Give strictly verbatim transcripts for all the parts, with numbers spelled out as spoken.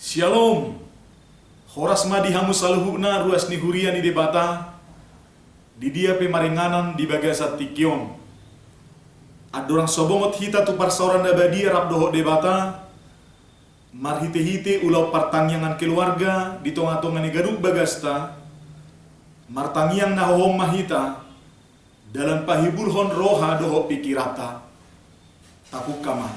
Syalom. Horas ma di hamu saluhutna ruas ni huria ni Debata, di dia pe maringanan di bagasan tingki on. Andorang so bongot hita tu parsaoran na badia rap dohot Debata, marhitehite ulaon partangiangan keluarga di tongatonga ni ganup bagasta, martangiang na hohom ma hita, dalan pahiburhon roha dohot pikiranta. Tapungka ma.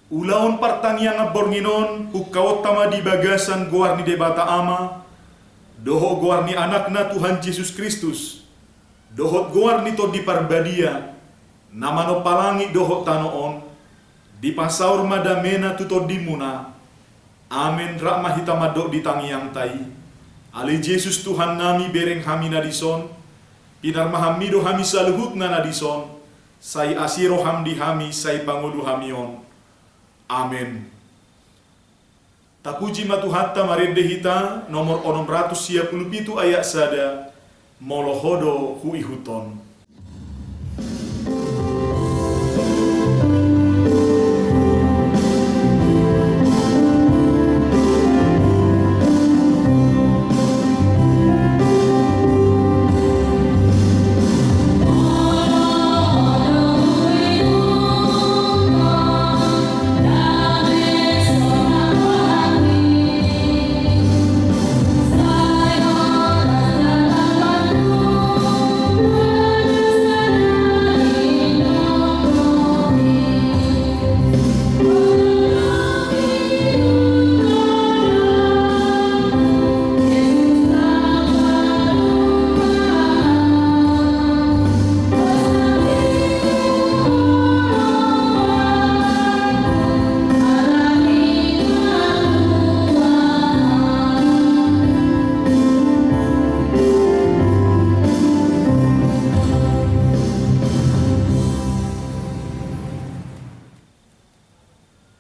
Ulaon partangiangan borngin on pungkaonta ma di bagasan goar ni Debata Ama, dohot goar ni Anakna Tuhan Jesus Kristus, dohot goar ni Tondi Parbadia, na manompa langit dohot tano on. Dipasaor ma damena tu tondimuna. Amen. Rap ma hita mandok di tangiangta i. Ale Jesus Tuhannami, bereng hami na dison, pinarmahanmi do hami saluhutna na dison, sai asi roham di hami, sai pangolu hami on. Amen. Tapuji ma Tuhanta. Marende hita nomor onom ratus sia pulu pitu ayat sada, molo ho do huihuthon.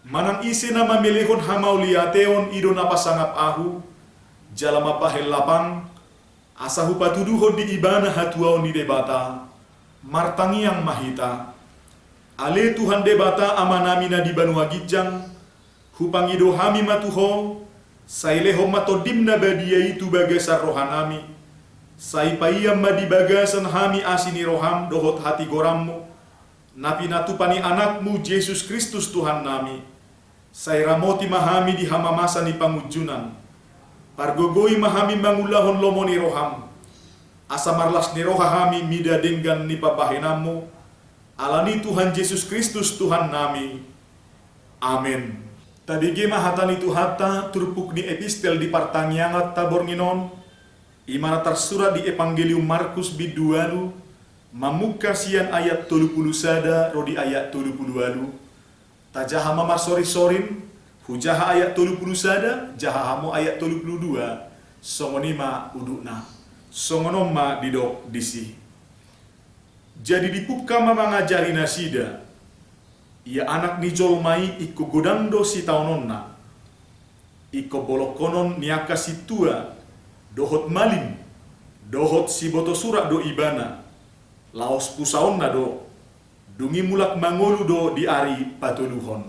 Manang ise na mamelehon hamauliateon i do na pasangap ahu, jala mambahen lapang, asa hupatuduhon di ibana hatuaon ni Debata. Martangiang ma hita. Ale Tuhan Debata Amanami na di banua ginjang, hupangido hami ma tu Ho, sai lehon ma Tondim na badia i tu bagasan rohanami, sai paian ma di bagasan hami asi ni roham dohot hatigoranmu, na pinatupa ni Anakmu Jesus Kristus Tuhannami. Sai ramoti ma hami di hamamasa ni pangunjunan. Pargogoi ma hami mangulahon lomo ni roham, asa marlas ni roha hami mida denggan ni pambahenanmu, ala ni Tuhan Jesus Kristus Tuhannami. Amen. Tabege ma hata ni Tuhanta turpuk ni epistel di partangianganta borngin on, i ma na tarsurat di Evangelium Markus bindu ualu, mamungka sian ayat tolu pulu sada ro di ayat tolu pulu ualu. Tajaha ma marsorinsorin, hujaha ayat tolu pulu sada, jaha hamu ayat tolu pulu dua, songon i ma udutna. Songon on ma didok disi. Jadi dipungka ma mangajari nasida, ia Anak ni jolma i ingkon godang do sitaononna. Ingkon bolongkonon ni angka sintua, dohot malim, dohot siboto surat do ibana, laos pusaonna do, dung i mulak mangolu do di ari patoluhon.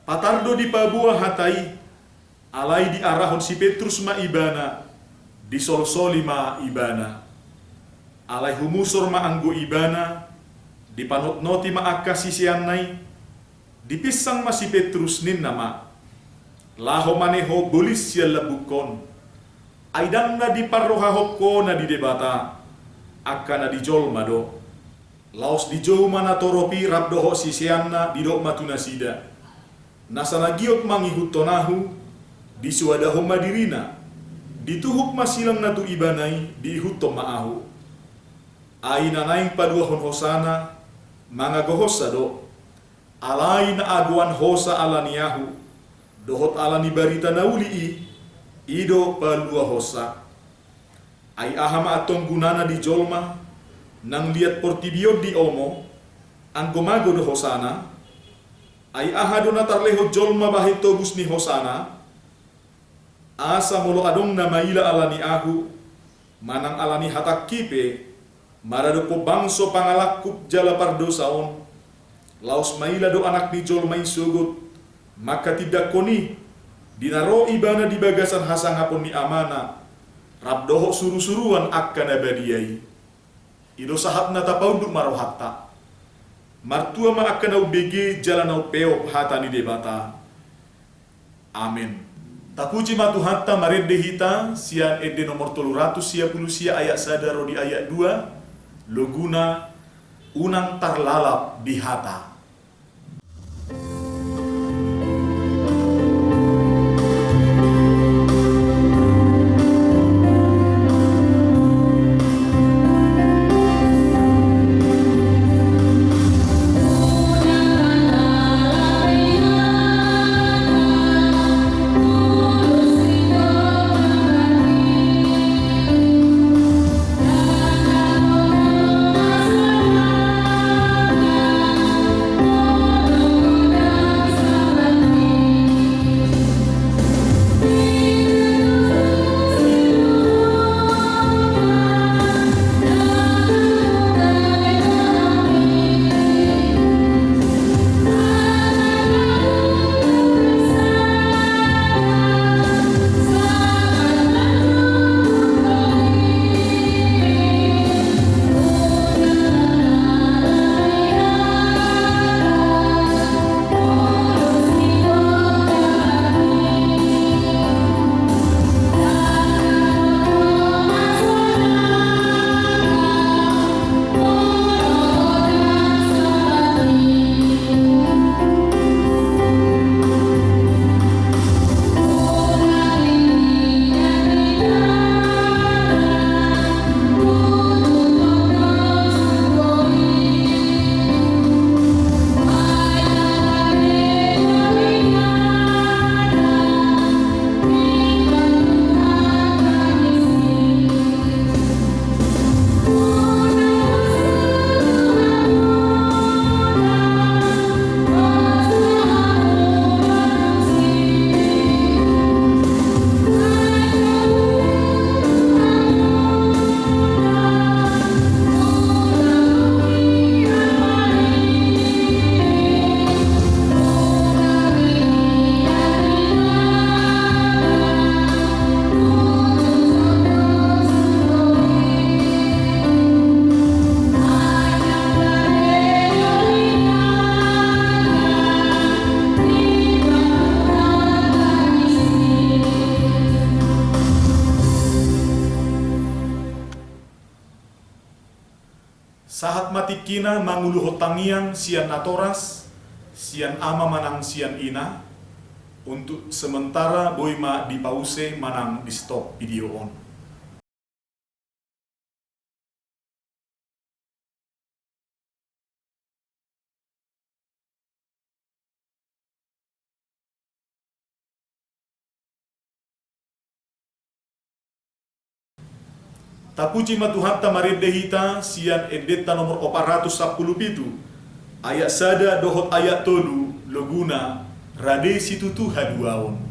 Patar do dipaboa hata i, alai diarahon si Petrus ma ibana, disolsoli ma ibana. Alai humusor ma anggo ibana, dipanotnoti ma angka siseanna i, dipinsang ma si Petrus ninna ma, laho ma ne ho bolis sian lambungkon. Ai ndang na diparrohahon ho na di Debata, angka na di jolma do. Laos dijou ma natorop i rap dohot siseanna didok ma tu nasida, nasa na giot mangihuthon ahu, disoadahon ma dirina, dituhuk ma silangna tu ibana i, diihuthon ma ahu. Ai na naeng paluahon hosana, mangagohonsa do. Alai na agoan hosa ala ni ahu, dohot ala ni barita na uli i, i do paluahonsa. Ai aha ma antong gunana di jolma, nang liat portibi on diomo, anggo mago do hosana? Ai aha do na tarlehon jolma bahen tobus ni hosana? Asa molo adong na maila ala ni ahu, manang ala ni hatangki pe, maradophon bangso pangalangkup jala pardosa on, laos maila do Anak ni jolma i sogot, manghatindanghon i, di na ro ibana di bagasan hasangapon ni Amana, rap dohot surusuruan angka na badia i. I do sahat na tapaunduk ma rohanta. Martua ma angka na umbege jala na umpeop hata ni Debata. Amen. Tapuji ma Tuhanta, marende hita sian ende nomor tolu ratus sia pulu sia ayat sada ro di ayat dua, loguna unang tarlalap di hata. Sahat ma tingkina manguluhon tangiang sian natoras, sian ama manang sian ina. Untuk sementara boi ma dipause manang di-stop video on. Tapuji ma Tuhanta, marende hita sian endenta nomor opat ratus sampulu pitu, ayat sada dohot ayat tolu, loguna rade situtu haluaon.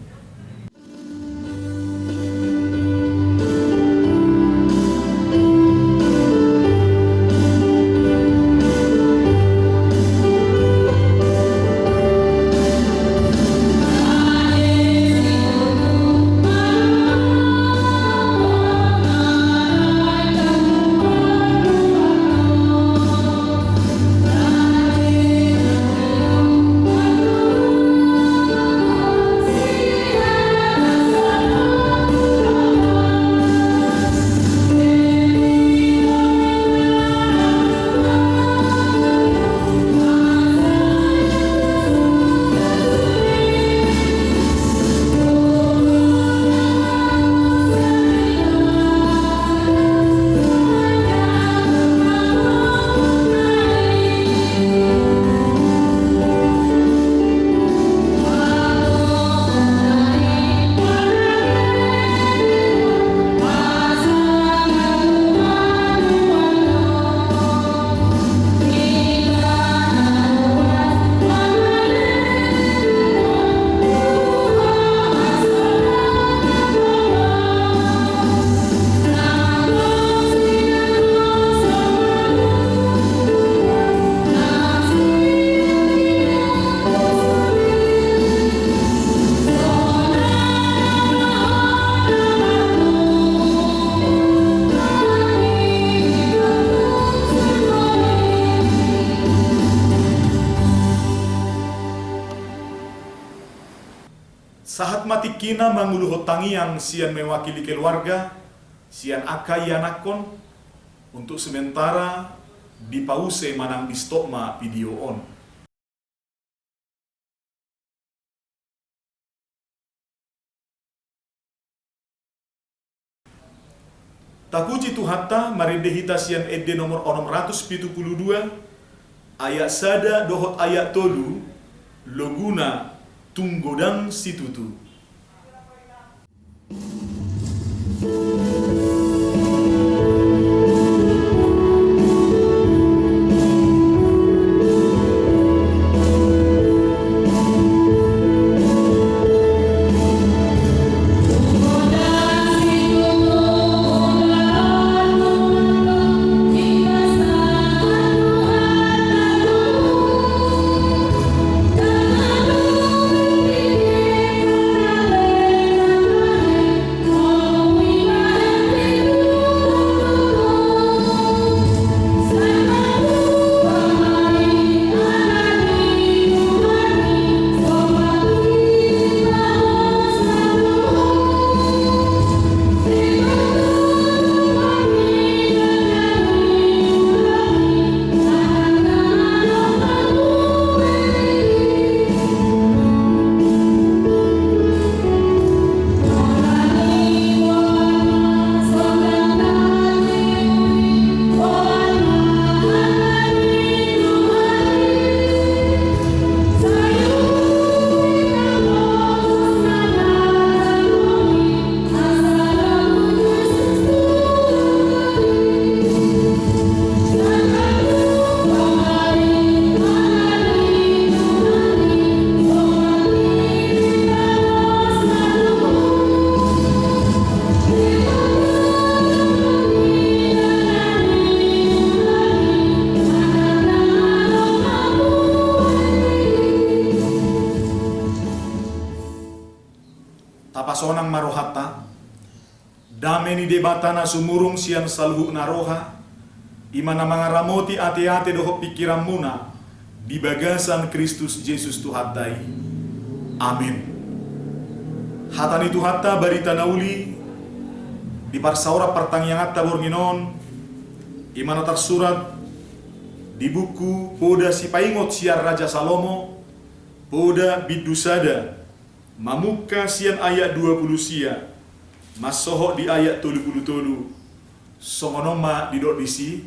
Sahat ma tingkina manguluhon tangiang sian mewakili keluarga, sian angka ianakhon, untuk sementara dipause manang di-stop ma video on. Tapuji Tuhanta, marende hita sian ende nomor onom ratus pitu pulu dua, ayat sada dohot ayat tolu, loguna Tung Godang Situtu. Tapasonang ma rohanta. Dame ni Debata na sumurung sian saluhutna roha, i ma na mangaramoti ateate dohot pingkiranmuna di bagasan Kristus Jesus Tuhanta i. Amen. Hata ni Tuhanta, barita na uli di parsaoran partangianganta borngin on, i ma na tarsurat di buku Poda Sipaingot sian Raja Salomo, poda bindu sada, mamungka sian ayat dua pulu sia, mansohot di ayat tolu pulu tolu, songon on ma didok disi,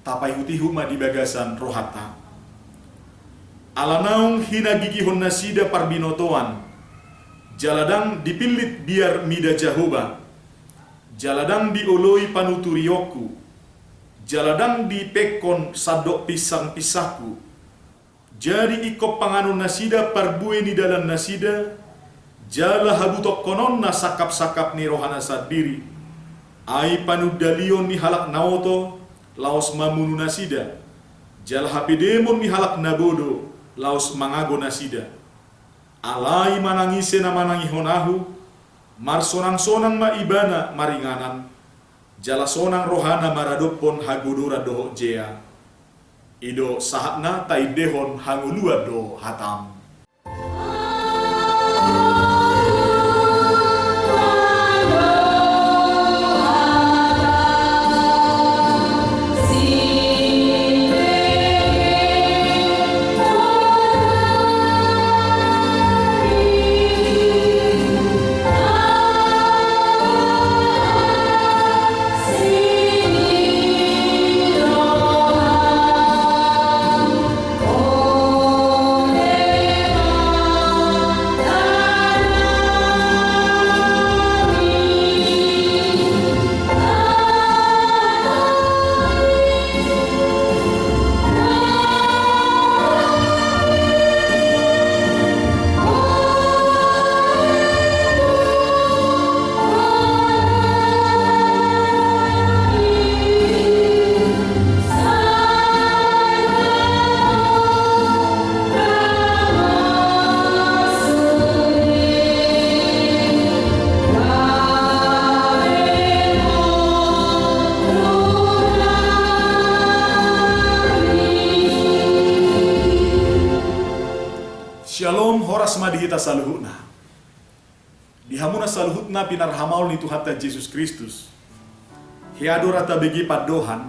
tapaihutihut ma di bagasan rohanta. Ala naung hinagigihon nasida parbinotoan, jala ndang dipillit biar mida Jahowa, jala ndang dioloi panuturionku, jala ndang dipekhon sandok pinsangpinsangku. Jadi ingkon panganon nasida parbue ni dalan nasida, jala habutokkononna sangkapsangkap ni rohana sandiri. Ai panundalion ni halak na oto laos mamunu nasida, jala hapedemon ni halak na bodo laos mangago nasida. Alai manang ise na manangihon ahu, marsonangsonang ma ibana maringanan, jala sonang rohana maradophon hagodoran dohot jea. I do sahatna, taendehon hangoluan do hatam. Syalom, horas ma di hita saluhutna. Di hamuna saluhutna pinarhamaol ni Tuhanta Jesus Kristus, hea do ra tabege pandohan,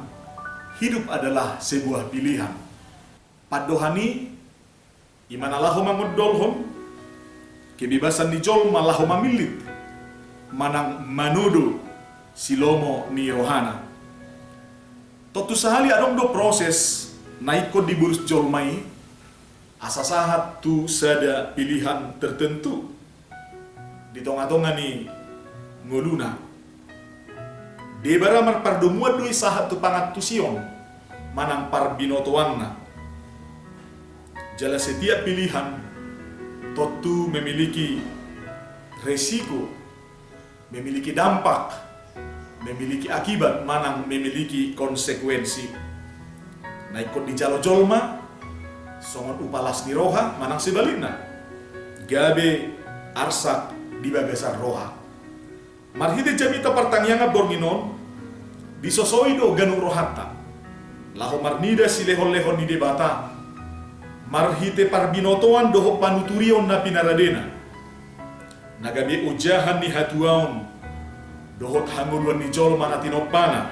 hidup adalah sebuah pilihan. Pandohan i, i ma na laho mangondolhon kebebasan ni jolma laho mamillit manang manodo silomo ni rohana. Tontu sahali adong do proses na ingkon dibolus jolma i, asa sahat tu sada pilihan tertentu di tonga-tonga ni ngoluna. Debata marpardomuan do i sahat tu pangantusion manang parbinotoanna. Jala setiap pilihan tontu memiliki resiko, memiliki dampak, memiliki akibat manang memiliki konsekuensi. Na ingkon dijalo jolma songon upa las ni roha manang sebalikna, gabe arsak di bagasan roha. Marhite jamita partangiangan borngin on, disosoi do ganup rohanta laho marnida silehon-lehon ni Debata marhite parbinotoan dohot panuturion na pinaradena, na gabe ojahan ni hatuaon dohot hangoluan ni jolma na tinompana.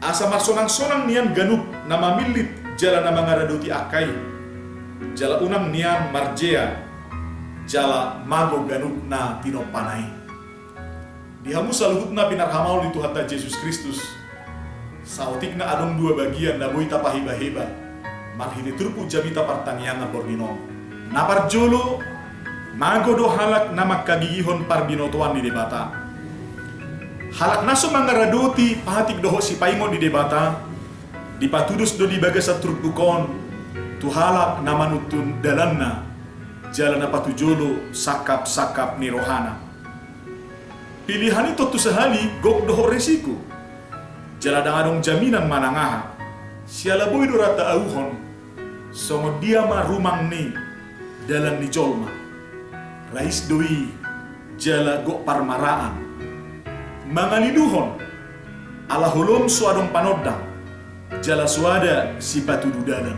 Asa marsonang-sonang nian ganup na mamillit jala na mangaradoti angka i, jala unang nian marjea jala mago ganup na tinompana i. Di hamu saluhutna pinarhamaol ni Tuhanta Jesus Kristus, saotikna adong dua bagian na boi tapaheba-heba marhite turpuk jamita partangiangan borngin on. Na parjolo, mago do halak na manghagigihon parbinotoan ni Debata. Halak na so mangaradoti patik dohot sipaingot ni Debata, dipatudos do di bagasan turpuk on tu halak na manuntun dalanna, jala na patujolo sangkap-sangkap ni rohana. Pilihan i tontu sahali gok dohot resiko. Jala ndang adong jaminan manang aha. Siala boi do ra taauhon songon dia ma rumang ni dalan ni jolma. Rais do i jala gok parmaraan. Mangaliluhon ala holom so adong panondang, jala so ada sipatudu dalan.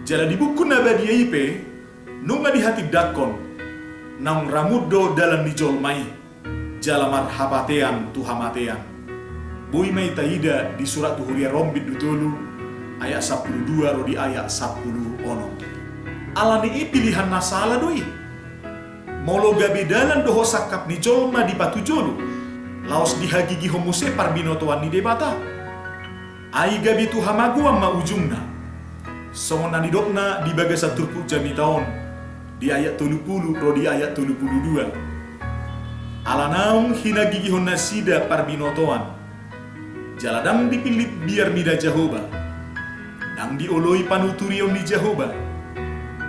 Jala di buku na badia i pe, nunga dihatindangkon, naung ramut do dalan ni jolma i, jala marhapatean tu hamatean. Boi ma i taida di surat tu huria Rom bindu tolu ayat sampulu dua ro di ayat sampulu onom. Alani i pilihan na sala do i. Molo gabe dalan dohot sangkap ni jolma dipatujolo, laos dihagigihon muse parbinotoan ni Debata, ai gabe tu hamagoan ma ujungna. Songon na nidokna di bagasan turpuk jamita on, di ayat tolu pulu ro di ayat tolu pulu dua. Ala naung hinagigihon nasida parbinotoan, jala ndang dipillit biar mida Jahowa, ndang dioloi panuturion ni Jahowa,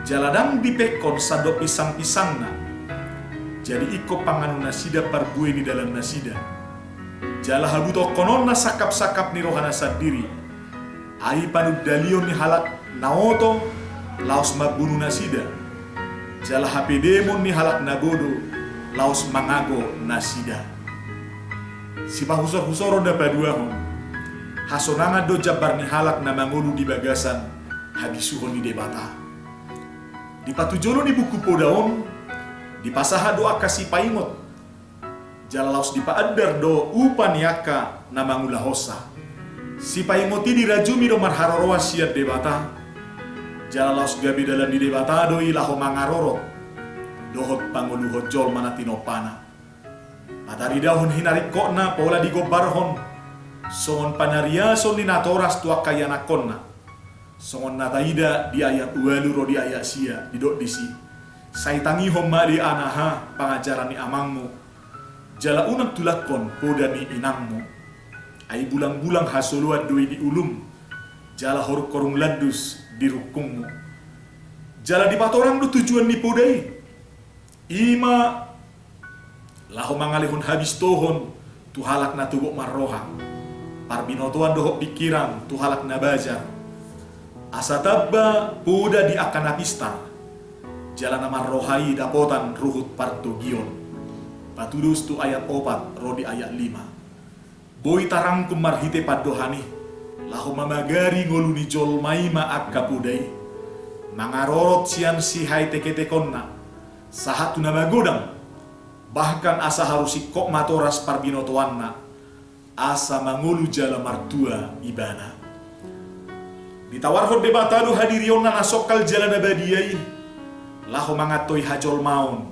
jala ndang dipekkon sandok pinsang-pinsangna. Jadi ingkon panganon nasida parbue ni dalan nasida. Jala habutongkononna sangkap-sangkap ni rohana sandiri, ai panundalion ni halak na oto laos mambunu nasida, jala hapedemon ni halak na bodo laos mangago nasida. Sipahusor-husoron na paduahon, hasonangan do jambar ni halak na mangolu di bagasan habisuhon ni Debata. Di patujolo ni buku Poda on, dipasahat do angka sipaingot, jala laos dipaandar do upa ni angka na mangulahonsa. Sipaingot i dirajumi do marharoroan sian Debata, jala laos gabe dalan ni Debata do i laho mangarorot dohot pangoluhon jolma na tinompana. Pataridahon hinaringkotna pola digombarhon songon panariason ni natoras tu angka ianakkonna. Songon na taida di ayat ualu ro di ayat sia, didok disi: Sai tangihon ma di anaha pangajaran ni amangmu, jala unang tulakkon poda ni inangmu. Ai bulang-bulang hasoloan do i di ulum, jala horung-horung landus di rungkungmu. Jala dipatorang do tujuan ni poda i. I ma laho mangalehon habistohon tu halak na togu marroha, parbinotoan dohot pingkiran tu halak na bajar. Asa tamba poda di angka na pistar, jala na marroha i dapotan ruhut partogion. Patudos tu ayat opat ro di ayat lima. Boi tarangkum marhite pandohan i, laho mamagari ngolu ni jolma i ma angka poda i, mangarorot sian sihaeteketekonna sahat tu na magodang, Bahkan asa haru singkop ma toras parbinotoanna, asa mangolu jala martua ibana. Ditawarhon Debata do hadirionna na songkal jala na badia i, laho mangantoi hajolmaon,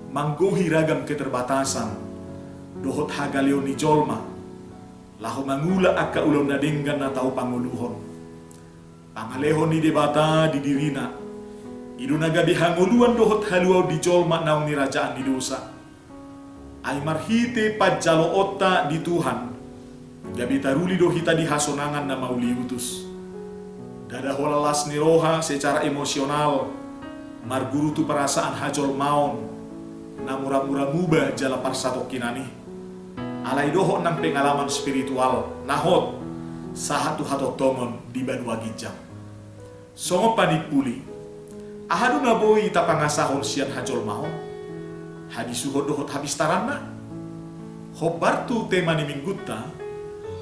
manggohi ragam keterbatasan dohot hagaleon ni jolma, laho mangula angka ulaon na denggan na tau pangoluhon. Pangalehon ni Debata di dirina, i do na gabe hangoluan dohot haluaon di jolma naung nirajaan ni dosa. Ai marhite panjaloonta di Tuhan, gabe taruli do hita di hasonangan na mauliutus. Ndada holan las ni roha secara emosional, marguru tu perasaan hajolmaon na mura-mura muba jala parsatongkinan i. Alai dohot nang pengalaman spiritual na hot sahat tu hatongtongon di banua ginjang. Songon panimpuli, aha do na boi tapangasahon sian hajolmaon, habisuhon dohot hapistaranna? Hombar tu tema ni minggunta,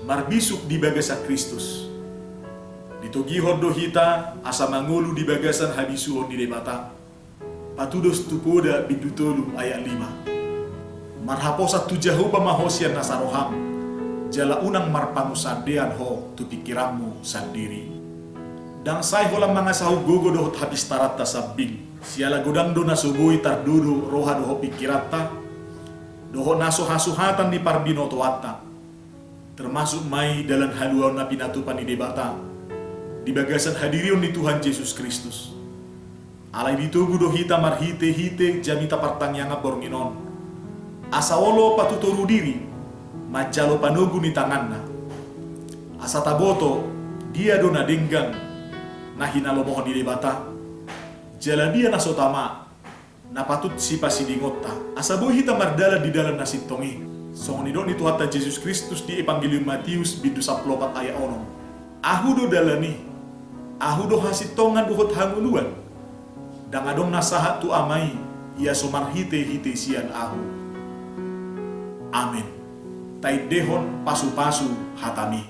marbisuk di bagasan Kristus. Ditogihon do hita asa mangolu di bagasan habisuhon ni Debata. Patudos tu Poda bindu tolu ayat lima. Marhaposan tu Jahowa ma ho sian nasa roham, jala unang marpangunsandean ho tu pingkiranmu sandiri. Ndang sai holan mangasahon gogo dohot hapistaranta sambing, siala godang do na so boi tardodo roha dohot pingkiranta, dohot na so hasuhatan ni parbinotoanta. Termasuk ma i dalan haluaon na pinatupa ni Debata di bagasan hadirion ni Tuhan Jesus Kristus. Alai ditogu do hita marhite-hite jamita partangiangan borngin on, asa olo patutoru diri manjalo panogu ni tanganna, asa taboto dia do na denggan na hinalomohon ni Debata, jala dia na so tama na patut sipasidingonta, asa boi hita mardalan di dalan na sintong i. Songon nidok ni Tuhanta Jesus Kristus di Evangelium Matius bindu sampulu opat ayat onom. Ahu do dalan i, ahu do hasintongan dohot hangoluan. Ndang adong na sahat tu Ama i, ia so marhite-hite sian ahu. Amen. Taendehon pasu-pasu hatami.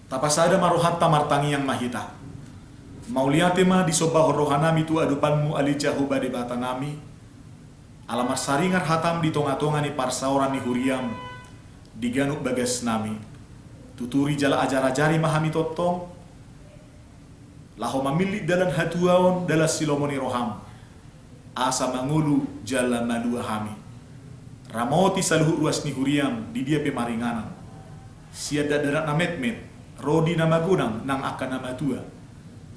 Tapasada ma rohanta, martangiang ma hita. Mauliate ma disombahon rohanami tu adopanmu, ale Jahowa Debatanami, ala marsaringar hatam di tonga-tonga ni parsaoran ni huriam di ganup bagasnami. Tuturi jala ajar-ajari ma hami tongtong, laho mamillit dalan hatuaon, dalan silomo ni roham, asa mangolu jala malua hami. Ramoti saluhut ruas ni huriam di dia pe maringanan, sian dakdanak na metmet ro di na magodang nang angka na matua.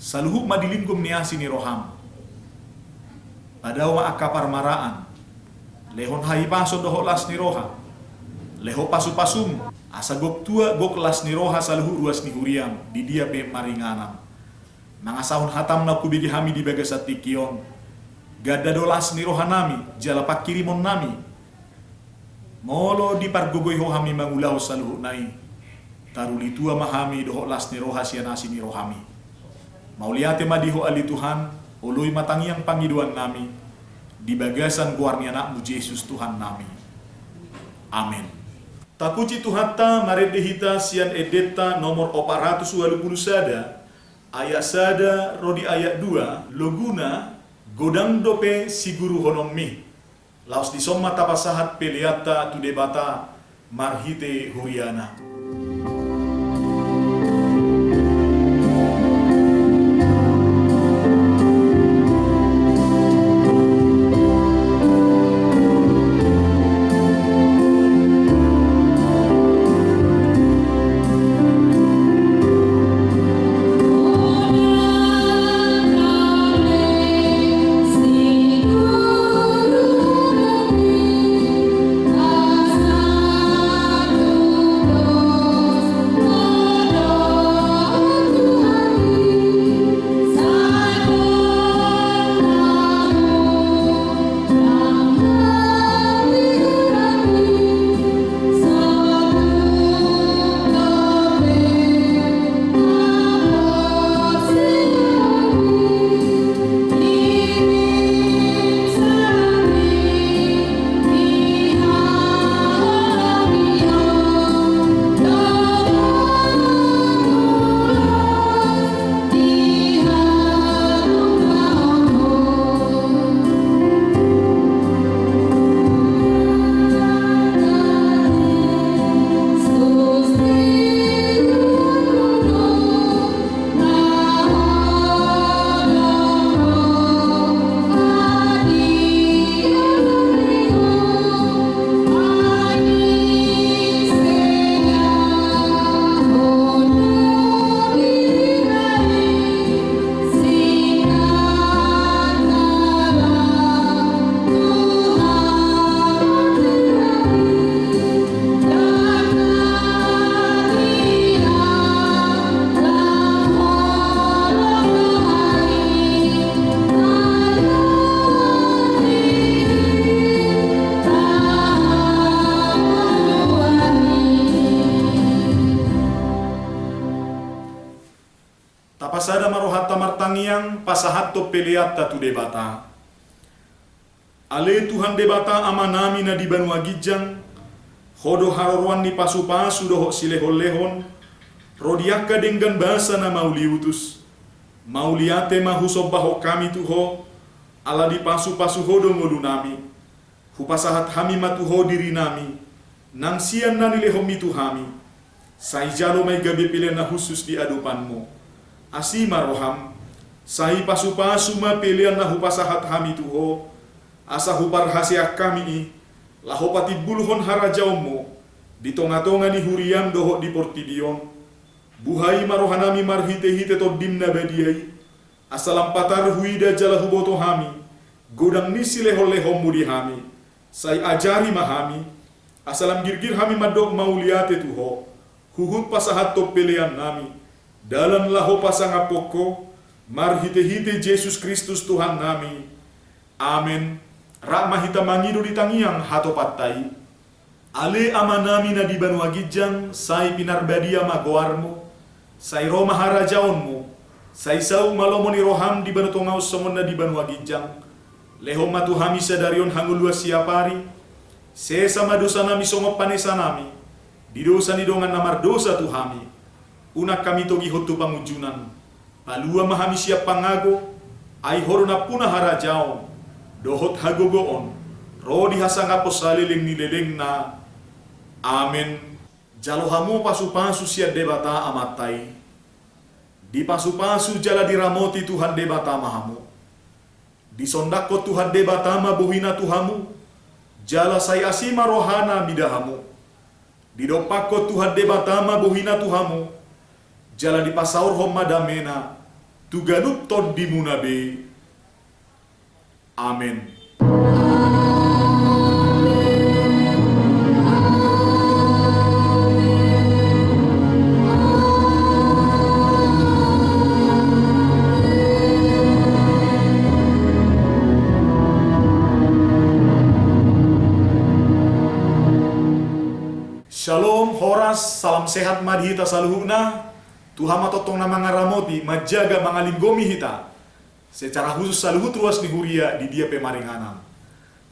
Saluhut ma di linggom ni asi ni roham. Padao ma angka parmaraan. Lehon hahipason dohot las ni roha. Lehon pasu-pasum, asa gok tua gok las ni roha saluhut ruas ni huriam di dia pe maringanan. Mangasahon hatam na hubege hami di bagasan tingki on, ganda do las ni rohanami jala panghirimonnami. Molo dipargogoi Ho hami mangulahon saluhutna i, taruli tua ma hami dohot las ni roha sian asi ni rohami. Mauliate ma di Ho ale Tuhan, oloi ma tangiang pangidoannami di bagasan goar ni Anakmu Jesus Tuhannami. Amen. Tapuji Tuhanta, marende hita sian endenta nomor opat ratus ualu pulu sada, ayat sada ro di ayat dua, loguna, godang dope siguruhononmi. Laos dison ma tapasahat peleanta tu Debata marhite huriana. Tapasada ma rohanta martangiang pasahathon peleanta tu Debata. Ale Tuhan Debata Amanami na di banua ginjang, Ho do haroroan ni pasupasu dohot silehonlehon, ro di angka denggan basa na mauliutus. Mauliate ma husombahon hami tu Ho, ala dipasupasu Ho do ngolunami. Hupasahat hami ma tu Ho dirinami, nang sian na nilehonMi tu hami. Sai jalo ma i gabe pelean na hushus di adopanMu. Asi ma rohaM, sai pasupasu ma pelean na hupasahat hami tu Ho, asa huparhaseang hami i, laho patimbulhon harajaonMu di tongatonga ni huriaM dohot di portibi on. Buhai ma rohanami marhitehite TondiM na badia i, asa lam patar huida jala huboto hami godang ni silehonlehonMu di hami. Sai ajari ma hami, asa lam girgir hami mandok mauliate tu Ho, huhut pasahathon peleannami, dalan laho pasangaphon Ho, marhitehite Jesus Kristus Tuhannami. Amen. Rap ma hita mangido di tangiang hatopanta i. Ale Amanami na di banua ginjang, sai pinarbadia ma goarMu, sai ro ma harajaonMu, sai saut ma lomo ni rohaM di banua tonga on songon na di banua ginjang. Lehon ma tu hami sadari on hangoluan siapari, sesa ma dosanami songon panesanami di dosa ni dongan na mardosa tu hami. Unang hami togihon tu pangunjunan. Palua ma hami sian pangago, ai Ho do nampuna harajaon, dohot hagogoon, ro di hasangapon saleleng ni lelengna. Amen. Jalo hamu pasupasu sian Debata Amanta i. Dipasupasu jala diramoti Tuhan Debata ma hamu. Disondangkon Tuhan Debata ma bohiNa tu hamu, jala sai asi ma rohaNa mida hamu. Didompakkon Tuhan Debata ma bohiNa tu hamu, jala dipasaorhon ma dameNa tu ganup tondimuna be. Amen. Shalom, horas, salam sehat ma di hita saluhutna. Tuhan ma tongtong na mangaramoti, manjaga, mangalinggomi hita. Secara khusus saluhut ruas ni huria di dia pe maringanan.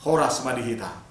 Horas ma di hita.